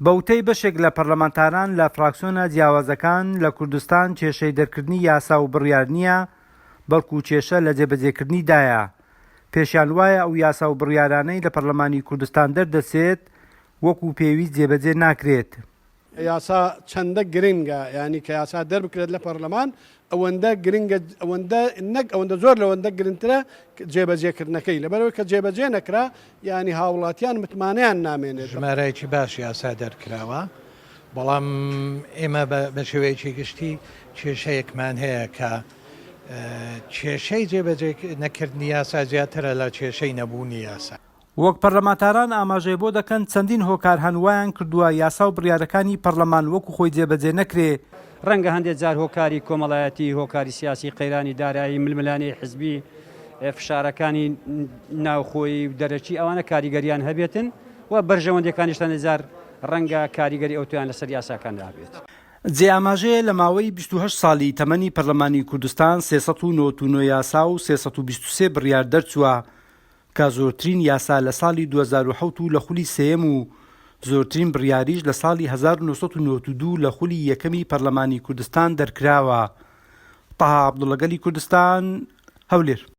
بە وتەی بەشێک لە پەرلەمانتاران لە فراکسیۆنە جیاوازەکان لە کوردستان کێشەی دەرکردنی یاسا و بڕیار نییە، بەڵکو کێشە لە جێبەجێکردنی دایە. پێشیان وایە ئەو یاسا و بڕیارانەی لە پەرلەمانی کوردستان دەردەچێت وەکو پێویست جێبەجێ ناکرێت. یاسا چەندە گرنگە یانی کە یاسا دەربکرێت لە پەرلەمان ئەوەندە گرنگە ئەوەندە نەک ئەوەندە زۆر لەوەندە گرنگترە جێبەجێکردنەکەی لەبەرەوەی کە جێبەجێ نەکرا یانی هاوڵاتیان متمانەیان نامێنێت. ژمارەیەکی باش یاسا دەرکراوە، بەڵام ئێمە بە شێوەیەکی گشتی کێشەیەکمان هەیە کە کێشەی جێبەجێ نەکردنی یاسا زیاترە لە کێشەی نەبوونی یاسا. وەک پەرلەمانتاران ئاماژەی بۆ دەکەن، چەندین هۆکار هەن وایان کردووە یاسا و بڕیارەکانی پەرلەمان وەکو خۆی جێبەجێ نەکرێ. ڕەنگە هەندێک جار هۆکاری کۆمەڵایەتی، هۆکاری سیاسی، قەیرانی دارایی، ململانێی حزبی، فشارەکانی ناوخۆیی و دەرەکی ئەوانە کاریگەریان هەبێتن و بەرژەوەندیەکانیش هەندێک جار ڕەنگە کاریگەری ئەوتۆیان لەسەر یاساکاندا هەبێت. جێی ئاماژەیە لە ماوەی 28 ساڵی تەمەنی پەرلەمانی کوردستان 399 یاسا و 323 بڕیار دەرچووە کە زۆرترین یاسا لە ساڵی 2007 و لە خولی سێیەم و زۆرترین بڕیاریش لە ساڵی 1992 لە خولی یەکەمی پەرلەمانی کوردستان دەرکراوە. تەها عەبدوڵڵا گەلی کوردستان، هەولێر.